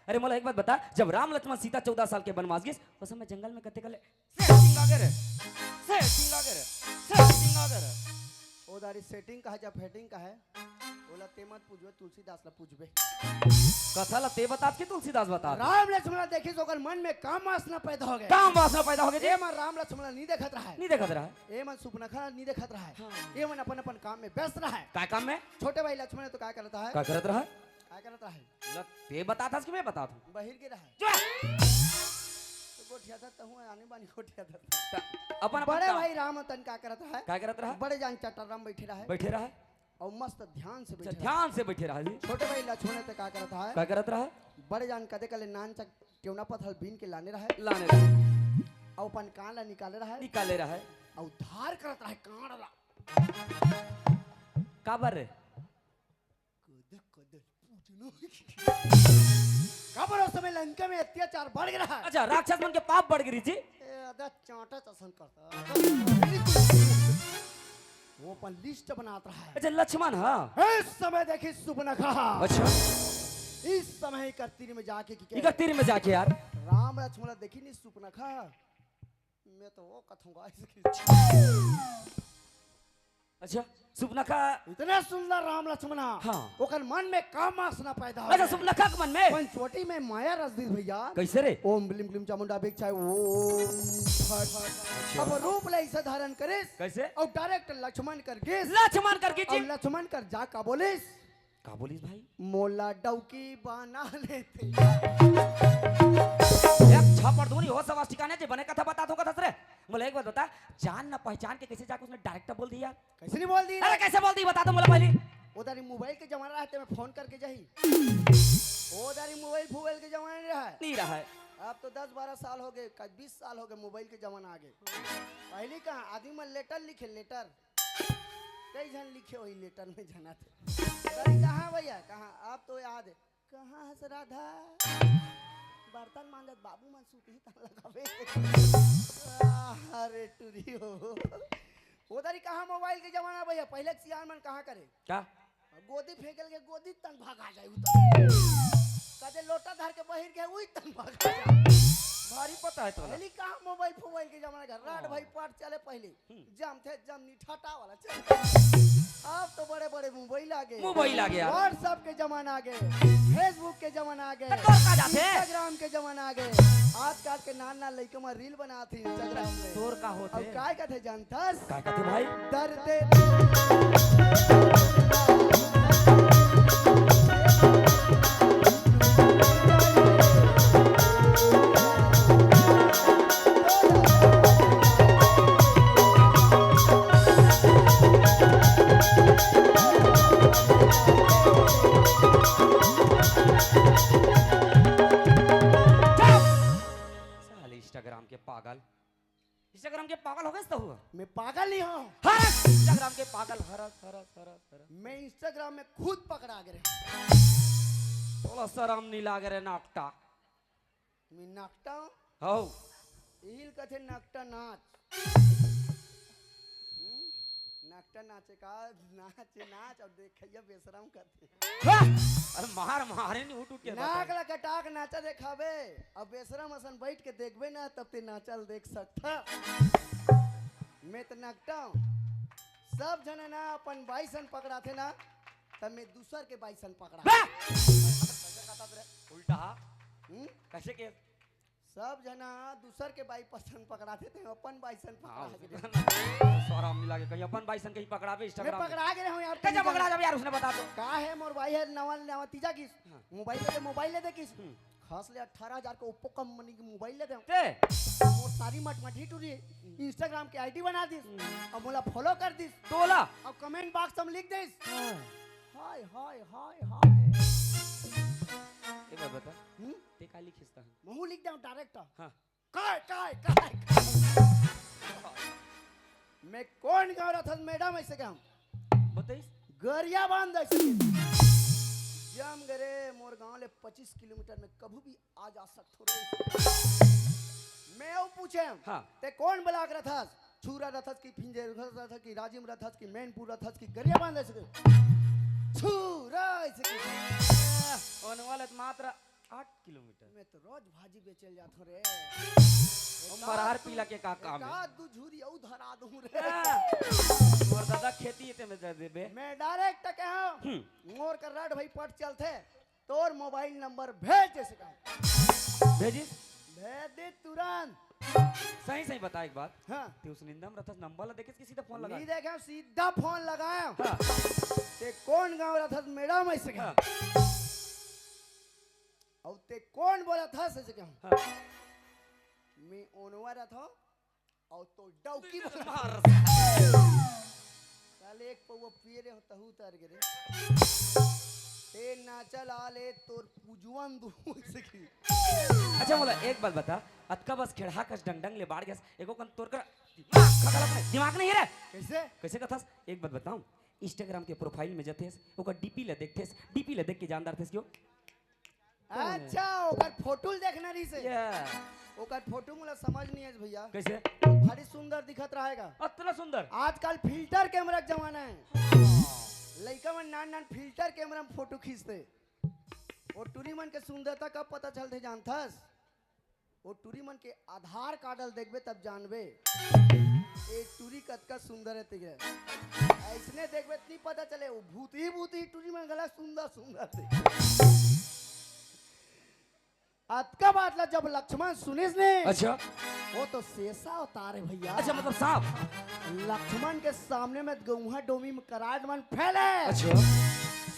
अरे मोला एक बात बता, जब राम लक्ष्मण सीता चौदह साल के बनवास गिस, उस समय जंगल में कते कले सेटिंग आगे रे। सेटिंग आगे रे, सेटिंग आगे रे। ओ दारी सेटिंग का है या फेटिंग का है, ओला ते मत पूछबे, तुलसीदास ला पूछबे। कथा ला ते बतात कि तुलसीदास बतात? राम लक्ष्मण ला देखिस, ओकर मन में काम वासना पैदा हो गए। काम वासना पैदा हो गए जी। ए मन राम लक्ष्मण ला नहीं देखत रहा है। नहीं देखत रहा है। ए मन सुपनखा ला नहीं देखत रहा है। हाँ। ए मन अपन अपन काम में व्यस्त रहा है। काय काम में? छोटे भाई लक्ष्मण तो काय करता है? काय करत रहा है? काय करत रहा है? ल, ते बतात हस कि मैं बतात हूँ? बहिर गे रहा है। जो है। तो गोठिया था, तहूँ आनी बानी गोठिया था। त-, अपन अपन बड़े काम। भाई राम तन का करत रहा है? काय करत रहा है? बड़े जान चट्टान में बैठे रहा है। बैठे रहा है। और मस्त ध्यान से अच्छा, बैठे रहा है। ध्यान से बैठे रहा है जी। छोटे भाई लक्ष्मण ते का करत रहा है? काय करत रहा है? बड़े जान कदे कले नान चक टेवना पथल बीन के लाने रहा है। लाने रहा है। और अपन कान ला निकाले रहा है। निकाले रहा है। और धार करत रहा है कान ला। काबर रे? कदे कदे पूछ लो। काबर उस समय लंका में अत्याचार बढ़ गया है। अच्छा, राक्षस मन के पाप बढ़ गई जी। ए, अदा चांटा चसन करता। वो अपन लिस्ट बनात रहा है। अच्छा, लक्ष्मण, हाँ। इस समय देखी सुपनखा। अच्छा। इस समय इकतीर में जाके कि इकतीर में जाके यार। राम लक्ष्मण देखी नहीं सुपनखा। मैं तो वो कथूंगा इसकी। अच्छा, सुपनखा। इतने सुंदर राम लक्ष्मणा। हाँ। ओकर मन में काम वासना पैदा हो अच्छा, गया। सुपनखा के मन में? पंचवटी में माया रच दिस भैया। कैसे रे? ओम बिलिम बिलिम चामुंडा भिक्षाय ओम फट। अच्छा। अब रूप ले इसे धारण करिस। कैसे? और डायरेक्ट लक्ष्मण कर गिस। लक्ष्मण कर गिस। और लक्ष्मण कर जा का बोलिस? का बोलिस भाई? मोला डौकी बना लेते। एक छापड़ दूरी हो सब ठिकाने जे बने कथा बता दो कथा रे। मोला एक बात बता, जान ना पहचान के कैसे जाके उसने डायरेक्ट बोल दिया? कैसे नहीं बोल दी? अरे कैसे बोल दी, बता तो मोला पहली। ओ दारी मोबाइल के जमाना रहा, ते में फोन करके जाही। ओ दारी मोबाइल फोबाइल के जमाना नहीं रहा है। नहीं रहा है। अब तो दस बारह साल हो गए, कब बीस साल हो गए, मोबाइल के जमाना आ गए। पहली कहाँ आदमी मन लेटर लिखे, लेटर। कई झन लिखे वही लेटर में जना थे। दारी कहाँ भैया, कहाँ? आप तो याद है। कहाँ हस राधा? बर्तन मांजत बाबू मन सूती तन लगावे। अरे टुरी हो। ओ दारी कहाँ मोबाइल के जमाना भैया, पहले के सियान मन कहाँ करे? का? गोदी फेंकल के गोदी तंग भागा जाए उतर। कदे लोटा धर के बहिर के उई तंग भागा जाए। भारी पता है तोला। पहली कहाँ मोबाइल फोबाइल के जमाना का? राड हाँ। भाई पाट चले पहले। हम्म। जम थे जम निठाटा वाला चले। अब तो बड़े बड़े मोबाइल आ गए। मोबाइल आ गया। WhatsApp के जमाना आ गए, Facebook के जमाना आ गए, तो तोर का जाते? Instagram के जमाना आ गए। आजकल के नान नान लइका मन रील बनात हे Instagram में। तोर का होते? अब काय कथे जानथस? काय कथे भाई? दर्द साले Instagram के पागल, Instagram के पागल हो गए तो हुआ। मैं पागल नहीं हूँ। हरस Instagram के पागल, हरस, हरस, हरस, हरस। मैं Instagram में खुद पकड़ा गए। तोला शरम नहीं लागे रे नाकटा। मैं नाकटा हूँ। हौ। इहिल कथे नाकटा नाच। हम्म? नाकटा नाचे का नाच, नाच और देखैया बेशरम कथे। वाह! अरे मार, मारे नहीं उठ उठ के नाक बता। ला कटाक नाचा देखाबे, अब बेशरम असन बैठ के देखबे ना, तब ते नाचल देख सकथा। मैं तो नाकटा हूँ। सब झन ना अपन बाई सन पकड़ाथे ना, तब मैं दूसर के बाई सन पकड़ा। वाह! उल्टा। हम्म? कैसे के? सब झना दूसर के बाई पसंद पकड़ाथे, ते अपन बाई सन हाँ, पकड़ा उसे के। शरम नहीं लागे, कहीं अपन बाई सन कहीं पकड़ाबे मैं Instagram में। पकड़ा गए हूँ यार, कैसे तुम पकड़ा जाना। जाबे यार, उसने बता दो। का है, मोर बाई है नवा नवा तीजा किस हाँ। मोबाइल ले, मोबाइल ले दे किस हम्म। खास ले अठारह हजार के Oppo कंपनी की मोबाइल ले दे। ते? मोर सारी मटमटी टूरी Instagram के आईडी बना दिस हम्म। और मोला फॉलो कर दिस। तोला? और कमेंट बॉक्स में लिख दिस। हाँ। हाय, हाय, हाय, हाय। एक बात बता। हम्म? ते का लिखिस तहन? महू लिख दे डायरेक्ट। हाँ। काय, काय, काय, काय? मैं कौन गाँव रथन मैडम ऐसे कहूँ? बताइस? गरियाबंद ऐसे। जम गरे मोर गाँव ले पच्चीस किलोमीटर में कभू भी आ जा सकथो रे। मैं वो पूछे हूँ, हाँ। ते कौन ब्लॉक रथस? छुरा रथस की फिंजे रथस की राजिम रथस की मैनपुर रथस की गरियाबंद ऐसे। छुरा ऐसे की। ओन वाले तो मात्र आठ किलोमीटर। मैं तो रोज भाजी बेचल जात हूँ रे। फरार पीला के का काम हे? का दू झूरी अउ धरा दूं रे। हाँ। मोर दादा खेती हे ते में दे देबे। मैं डायरेक्ट कहे हूँ, हम्म। मोर कर रड भाई पट चलथे, तोर मोबाइल नंबर भेज जइसे कहा। भेजिस? भेज दे तुरंत। सही सही बता एक बात। हाँ। ते उस निंदा में रथस, नंबर ला देखेस कि सीधा फोन लगा? नहीं देखे, सीधा फोन लगाया। हाँ। ते कौन गाँव रथस मैडम ऐसे कहा? हाँ। अउ ते कौन बोलथस ऐसे कहा? हाँ। मैं ओनवा रथों अउ तो डौकी बोला। मार। साले एक पौवा पिए रे हो तहू उतर गे रे। ते नाचा ला ले तोर पुजवन दू ऐसे की। अच्छा मोला एक बात बता, अतका बस खेड़हा कस डंग डंग ले बाढ़ गेस, एको कन तोर कर दिमाग खगल अपने दिमाग नहीं हे रे। कैसे? कैसे कथस? एक बात बताऊं, Instagram के profile में जथेस, ओकर डीपी ला देखथेस, डीपी ला देख के जान डारथेस क्यों? अच्छा, ओकर फोटो ल देखना रहिस हे। या। ओकर फोटो मोला समझ नहीं आइस भैया। कैसे? भारी सुंदर दिखत रहेगा। अतना सुंदर? आजकल फिल्टर कैमरा के जमाना हे। लइका मन नान नान फिल्टर कैमरा में फोटो खींचथे। ओ टूरी मन के सुंदरता कब पता चलथे जानथस? ओ टूरी मन के आधार कार्ड ल देखबे तब जानबे। ए टूरी कतका सुंदर हे तेके। अइसने देखबे त नहीं पता चले, ओ भूतही भूतही टूरी मन घला सुंदर सुंदर हे। अतका बात ला जब लक्ष्मण सुनिस ने, अच्छा। वो तो शेषा अवतार हे भैया। अच्छा, मतलब सांप? लक्ष्मण के सामने में गौहा डोमी में कराट मन फैले। अच्छा।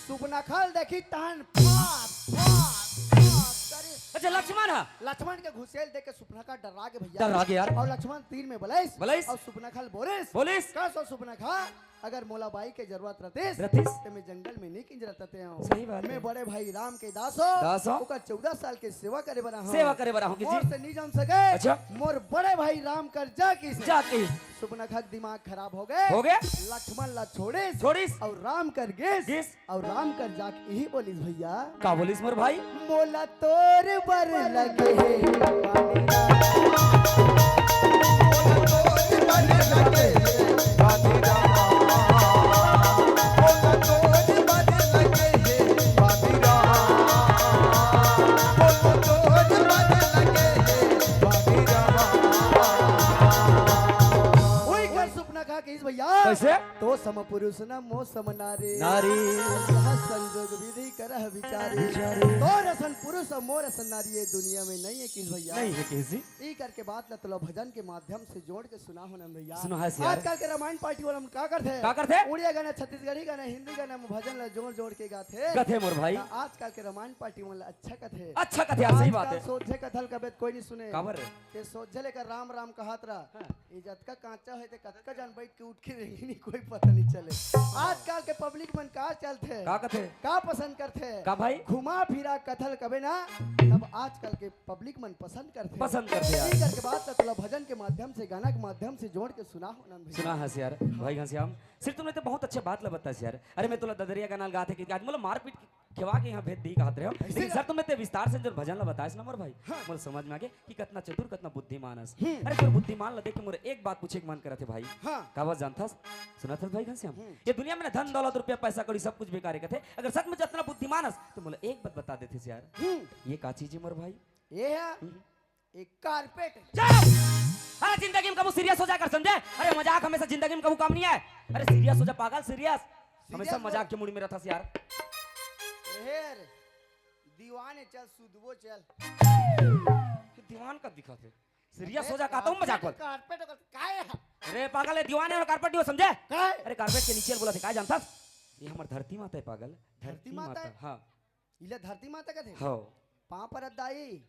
सुपनखा ल देखिस तहन फाट, फाट, फाट करिस। अच्छा, लक्ष्मण हा? लक्ष्मण के घुसेल देख के सुपनखा डर्रा गे भैया। डर्रा गे यार। अउ लक्ष्मण तीर में बलइस। बलइस। अउ सुपनखा ल बोलिस। बोलिस। कस ओ सुपनखा, अगर मोला बाई के जरूरत रतिस, रतिस। त मैं जंगल में नहीं किंजरत रतेंव। सही बात मैं हे। बड़े भाई राम के दास हों। दास हों। ओकर चौदह साल के सेवा करे बर आहूं। सेवा करे बर आहूं कि मोर जी। से नहीं जम सके। अच्छा। मोर बड़े भाई राम कर जा किस। जा किस। सुपनखा के दिमाग खराब हो गे। हो गे। लक्ष्मण ला छोड़िस। छोड़िस। अउ राम कर गिस। गिस। अउ राम कर जाके इही बोलिस भैया। का बोलिस मोर भाई? मोला तोर बर लगे हे पानी राम। मोला तोर बर लगे हे पानी राम। मोला तोर बर लगे हे पानी राम। मोला तोर बर लगे हे पानी राम। ओही कर सुपनखा कहिस भैया। कैसे? तो सम पुरुष न मो सम नारी। नारी। यह संजोग विधि करह विचारी। विचारी। तोर असन पुरुष अउ मोर असन नारी ये दुनिया में नहीं हे किस भैया। नहीं हे किस जी। ई करके बात ला तोला भजन के माध्यम से जोड़ के सुनाहूं नंद भैया। सुनाहस यार। आजकल के रामायण पार्टी वाला मन का करथे? का करथे? उड़िया गाना, छत्तीसगढ़ी गाना, हिंदी गाना में भजन ला जोड़ जोड़ के गाथे। कथे मोर भाई। त आजकल के रामायण पार्टी वाला अच्छा कथे। अच्छा कथे यार, सही बात हे। आजकल सोझे कथा ल कबे त कोई नहीं सुने। काबर रे? ते सोझे लेकर राम राम कहत रहा। हाँ। ये जतका कांचा हे ते कतका जन बैठ के उठ के रेंगी नहीं, कोई पता नहीं चले। आजकल के पब्लिक मन का चलथे? का कथे? का पसंद करथे? का भाई? घुमा फिरा कथा ल कबे ना, तब आजकल के पब्लिक मन पसंद करथे। पसंद करथे यार। इही करके बात ला तोला भजन के माध्यम से, गाना के माध्यम से जोड़ के सुनाहूं नंद भैया। सुनाहस यार, भाई घनश्याम। सिर्फ तुमने तो बहुत अच्छा बात ला बताइस यार। अरे मैं तोला ददरिया गाना ल गाथे कि आज मोला मारपीट खेवा के यहाँ भेज दी कहत रहे हो। ऐसे लेकिन का? सर, तुमने ते विस्तार से जो भजन ला बताइस ना मोर भाई, हाँ। मोला समझ में आगे कि कतना चतुर, कतना बुद्धिमान हस। हम्म। अरे, तोर बुद्धिमान ला देख के मोर एक बात पूछे के मन करत हे भाई। हाँ। का बात जानथस? सुनत हस भाई घनश्याम? हम्म। ये दुनिया में ना धन, दौलत, रुपया, पैसा, कौड़ी सब कुछ बेकार हे कथे। अगर सच में इतना बुद्धिमान हस, तो मोला एक बात बता देते यार। हम्म। ये का चीज हे मोर भाई? ये हे? हम्म। एक कारपेट। चुप! अरे जिंदगी में कभू सीरियस हो जा कर समझे? अरे मजाक हमेशा जिंदगी में कभू काम नहीं आए। अरे सीरियस हो जा पागल, सीरियस। हमेशा सीरियस मजाक बोल। के मूड में रहता यार। ए रे, दीवाने चल, सुधबो चल। दीवान का दिखा थे। सीरियस हो जा, कहता हूँ मजाक बोल। कारपेट का काय है? अरे पागल हे, दीवाने हे कारपेट नहीं हो समझे? काय? अरे कारपेट के नीचे बोला थे, काय जानता? ये हमार धरती माता हे पागल। धरती माता हे? हाँ। इला धरती माता कथे? हव। पाँव परत दाई।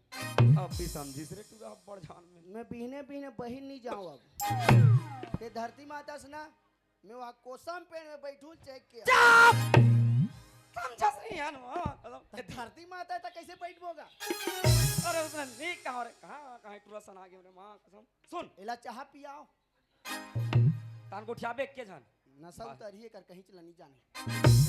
अब भी समझिस रे टूरा अब्बड़ जान में। मैं बिहने बिहने बहिर नहीं जाऊँ अब। ये धरती माता से ना, मैं वहाँ कोसम पेड़ में बैठूँ चेक के। चुप! समझस नहीं यार, माँ, कसम। तो धरती माता हे तो कैसे बैठबो गा? अरे उसने नहीं कहा रे, कहाँ, कहाँ टूरा सना गया रे, माँ, कसम। सुन। एला चाहा पियाओ। तान गोठियाबे एक्के झन। नशा बस। उतरिए कर कहीं चला नहीं जाने।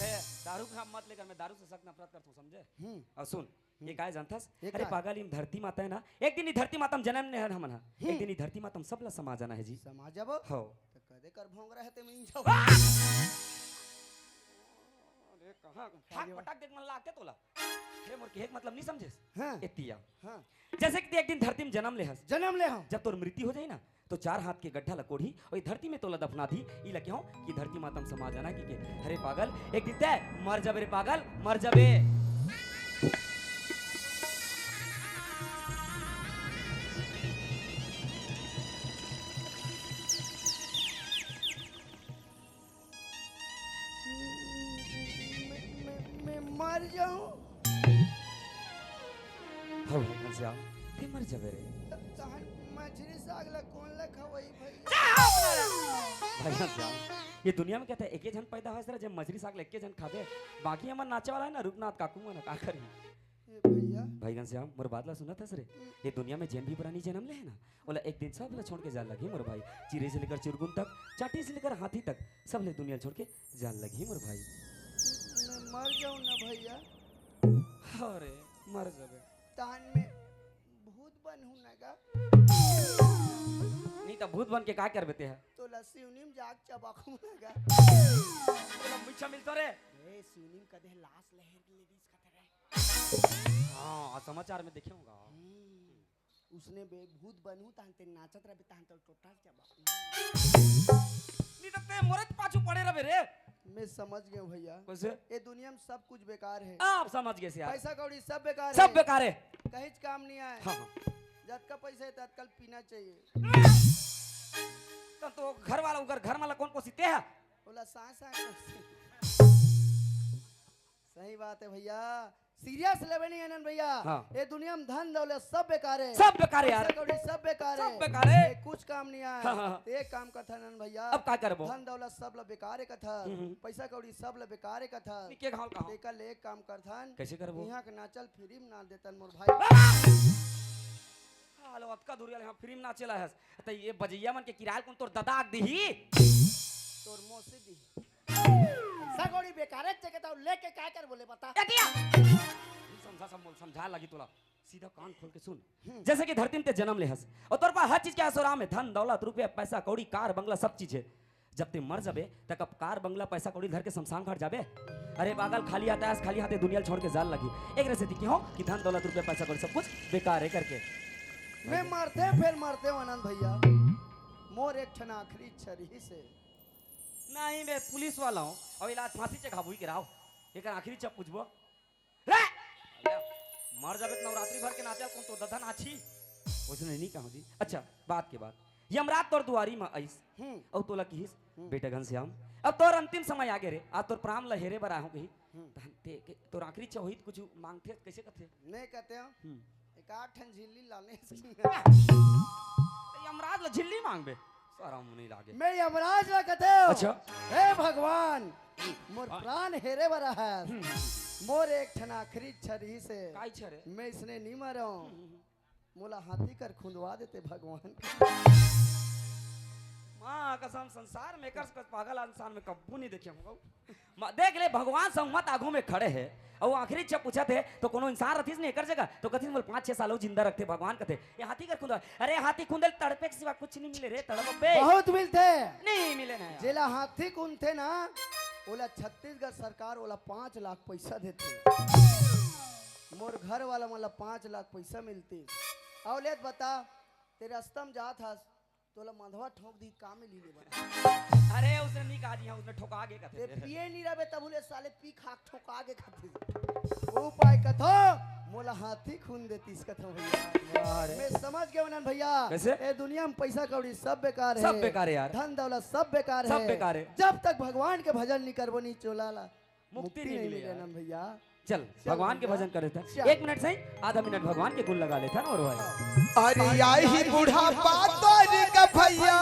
ए, दारू का मत लेकर, मैं दारू से सख्त नफरत करता हूँ, समझे? हम्म। और सुन, हम्म। ये काय जानथस? ये अरे काय? पागल, ये धरती माता हे ना, एक दिन ये धरती माता में जन्म ने हन हमन हा। हम्म। एक दिन ये धरती माता में सब ला समा जाना हे जी। समा जाबो? हो। तो कदे कर भोंग रहे ते में जाओ। कहाँ फाक पटाक देख मन लागते तोला। अरे मोर कहे के मतलब नहीं समझेस? हाँ। एतिया। हाँ। जैसे कि ते एक दिन धरती में जन्म ले हस। जन्म ले हंव। जब तोर मृत्यु हो जाही ना, तो चार हाथ के गड्ढा ला कोड़ही अउ ए धरती में तोला दफना दी। ई ला कहों कि धरती माता में समा जाना कि के। अरे पागल, एक दिन ते मर जाबे रे पागल, मर जाबे। मैं, मैं, मैं मर जाऊं? हव भाई घनश्याम, ते मर जाबे रे। त-, तहन मछरी साग ला कोन ला खवई भैया? भाई घनश्याम, ये दुनिया में कथे एके झन पैदा होय सरा, जे मछरी साग ला एके झन खाबे, बाकी हमर नाचे वाला हे ना रूपनाथ काकू मन, का करही? ए भैया। भाई घनश्याम, मोर बात ला सुनत हस रे? हम्म। ये दुनिया में जेन भी प्राणी जन्म ले हे ना, ओला एक दिन सब ला छोड़ के जान लगही मोर भाई। चिरई से लेकर चुरगुन तक, चाटी से लेकर हाथी तक, सब ले दुनिया छोड़ के जान लगही मोर भाई। मैं मर जाऊं ना भैया? अरे, मर जाबे। तहन मैं भूत बनहूं ना गा? नहीं त भूत बन के का करबे ते ह? तोला सिवनी में जाके चबाखूं ना गा? तोला मुच्छा मिलतो रे। ए, सिवनी में कदे लाश लहर ले दिस कथे रे। हाँ, आज समाचार में देखे होगा। हम्म। उसने बे भूत बनहूं, तहन ते नाचत रहबे, तहन तो टोटल क्या बात। नहीं तो ते मोरे पाछू पड़े रहबे रे। मैं समझ गया हूँ भैया। कैसे? ये दुनिया में सब कुछ बेकार है। आप समझ गए से यार। पैसा कौड़ी सब बेकार सब है। बेकार है। कहीं काम नहीं आए। हाँ, हाँ। जतका पैसा है, ततका पीना चाहिए। तो, तो घर वाला, उगर घर वाला कौन पोसी ते है? बोला, "सांस, सांस।" सही बात है भैया। सीरियस लेबे नहीं आनंद भैया। हाँ। ये दुनिया में धन दौलत सब बेकार है। सब बेकार है यार। पैसा कौड़ी सब बेकार है। सब बेकार है। ये कुछ काम नहीं आए। हाँ, हाँ, हाँ। तो एक काम करथन आनंद भैया। अब का करबो? धन दौलत सब ला बेकार है कथा। हम्म, हम्म। पैसा कौड़ी सब ला बेकार है कथा। निके घाल कहाँ? तेकर ले एक काम करथन। कैसे करबो? यहाँ के नाचल फ्री में नाच देतन मोर भाई। हालो, अतका दूरिया ले यहाँ फ्री में नाचे ला हस। त ये बजैया मन के किराया ल कोन तोर ददा आके दिही? तोर मौसी दिही। पैसा कौड़ी बेकारे जगह ताऊ लेके का करबो ले बता? ए दिया। समझा, सब बोल, समझा लगी तोला। सीधा कान खोल के सुन। हम्म। जैसे कि धरती में ते जन्म ले हस अउ तोर पास हर चीज के ऐसो आराम है, धन, दौलत, रुपया, पैसा, कौड़ी, कार, बंगला, सब चीज है। जब ते मर जाबे, त कब कार, बंगला, पैसा, कौड़ी धर के शमशान घाट जाबे? अरे पागल, खाली हाथ आयस, खाली हाथे दुनिया ल छोड़ के जान लगी। एकरे सेती कहों कि धन, दौलत, रुपया, पैसा, कौड़ी सब कुछ बेकार है करके। मैं मरते फेर मरते हूँ आनंद भैया, मोर एक ठन आखिरी इच्छा रहिस हे। नहीं, मैं पुलिस वाला हूँ, अउ इलाज फांसी चघाबू ही के राव। एकर आखिरी इच्छा पूछबो। रे! मर जाबे त नवरात्रि भर के नाचे ल कोन तोर ददा नाचही? वैसे नहीं, नहीं कहा जी। अच्छा, बात के बात। यमराज तोर दुआरी म आइस। हम्म। अउ तोला किहिस, हम्म। "बेटा घनश्याम, अब तोर अंतिम समय आगे रे, आज तोर प्राण ल हेरे बर आए हूँ," कही। हम्म। तहन ते के, तोर आखिरी इच्छा होही त कुछ मांगथे, कैसे कथे? नहीं कहते हो? हम्म। एक आठ ठन झिल्ली लाने। त यमराज ल झिल्ली मांगबे? शरम नहीं लागे। मैं यमराज ला कथे हूँ। अच्छा। हे भगवान, मोर हाँ। प्राण हेरे बर हस। हम्म। मोर एक ठन आखिरी इच्छा रहिस हे। का इच्छा रे? मैं इसने नहीं मरौं। हम्म। मोला हाथी कर खुंदवा देते भगवान। माँ कसम, संसार में एकर कस पागल इंसान में कब्बू नहीं देखे हूँ। म-, देख ले, भगवान संग मत आगू में खड़े हे, अउ आखिरी जब पूछत हे, तो कोनो इंसान रथिस नहीं एकर जगह, तो कथिस, "मोला पाँच छह साल अउ जिंदा रखते भगवान," कथे, "ये हाथी कर खुंदवा।" अरे, हाथी खुंदे ल तड़पे के सिवा कुछ नहीं मिले रे, तड़प बे। बहुत मिलथे। नहीं मिले ना यार। जेला हाथी खुंदथे ना, ओला छत्तीसगढ़ सरकार ओला पाँच लाख पैसा देथे। मोर घर वाला मन ला पाँच लाख पैसा मिलतिस। अउ ले त बता, ते रस्ता में जात हस, तोला मधवा ठोंक दी, का में ली ले बना? अरे, उसने नहीं कहा जी, हाँ, उसने ठोका के कथे। ते पिए नहीं रहबे, तब ले साले पी खा ठोका के खाते। उपाय कथो, मोला हाथी खुंद देतिस कथो भैया। वाह रे। मैं समझ गया हूँ आनंद भैया। कैसे? ए दुनिया में पैसा कौड़ी सब बेकार है। सब बेकार है यार। धन दौलत सब बेकार सब है। बेकार है। जब तक भगवान के भजन नहीं करबो, नहीं चोला ला मुक्ति मुक्ति नहीं नहीं मिले मिले यार। आनंद भैया। चल, चल भगवान के भैया। भजन कर लेथन। चल। एक मिनट सही, आधा मिनट भगवान के गुण लगा लेथन और भाई। अरे आही बुढ़ापा तोर का भैया,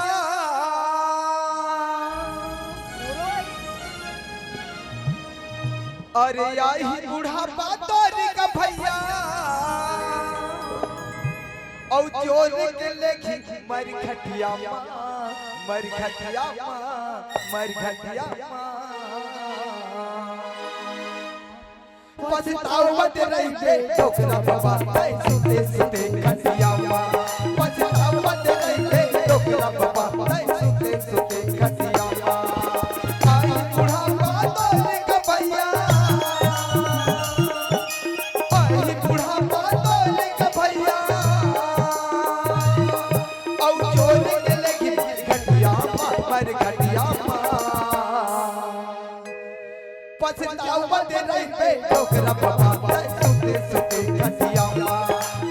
अरे आही बुढ़ापा तोर का भैया, औ जोर के लेखी मर खटिया मा, मर खटिया मा, मर खटिया मा। पछतावत रहिबे डोकरा बाबा, तैं सुते सुते खटिया मा। पछतावत रहिबे डोकरा बाबा, तैं सुते सुते खटिया मा। आई बुढ़ापा तोर का भैया, अरे घटिया मा पछतावत रहिबे डोकरा बाबा, तै सुते सुते खटिया मा।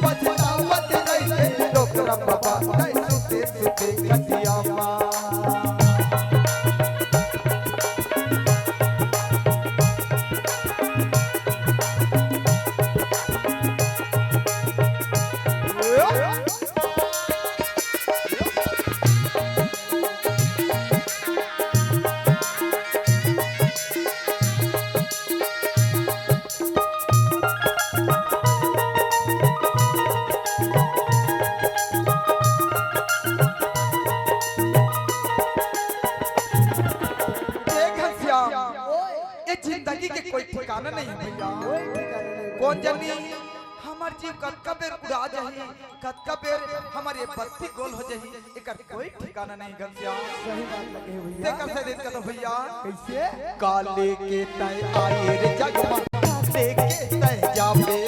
पछतावत रहिबे डोकरा बाबा, तै सुते सुते खटिया मा। ए घनश्याम, ओए। ये जिंदगी के कोई ठिकाना नहीं है भैया। कोई ठिकाना नहीं। कौन जनी हमर जीव कतका बेर उड़ा जाही, कतका बेर हमर ये बत्ती गोल हो जाही, एकर कोई ठिकाना नहीं घनश्याम। सही बात लगे भैया। तेकर से दिन कतो भैया। कैसे? काले के तय आए रे जगमा, काले के तय जाबे,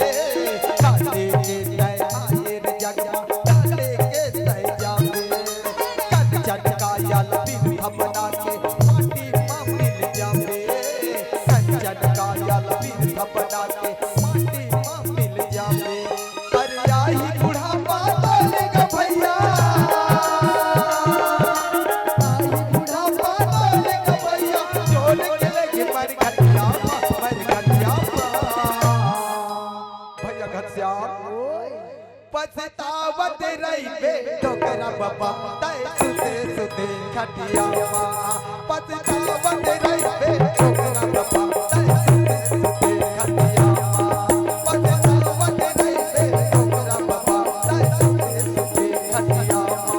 काले के तय आए रे जगमा, काले के तय जाबे। कंचन कायल बिन भवना के माटी मा मिल जाबे, कंचन कायल बिन भवना के माटी मा मिल जाबे। अरे आही बुढ़ापा तोरे गा भैया, आही बुढ़ापा तोरे गा भैया, जोर के लेके मर घटिया मा, मर घटिया मा। भैया घनश्याम, ओए। पछतावत रहिबे डोकरा बाबा, तै सुते सुते खटिया मा। पछतावत रहिबे डोकरा बाबा, तै सुते सुते खटिया मा। पछतावत रहिबे डोकरा बाबा, तै सुते सुते खटिया मा।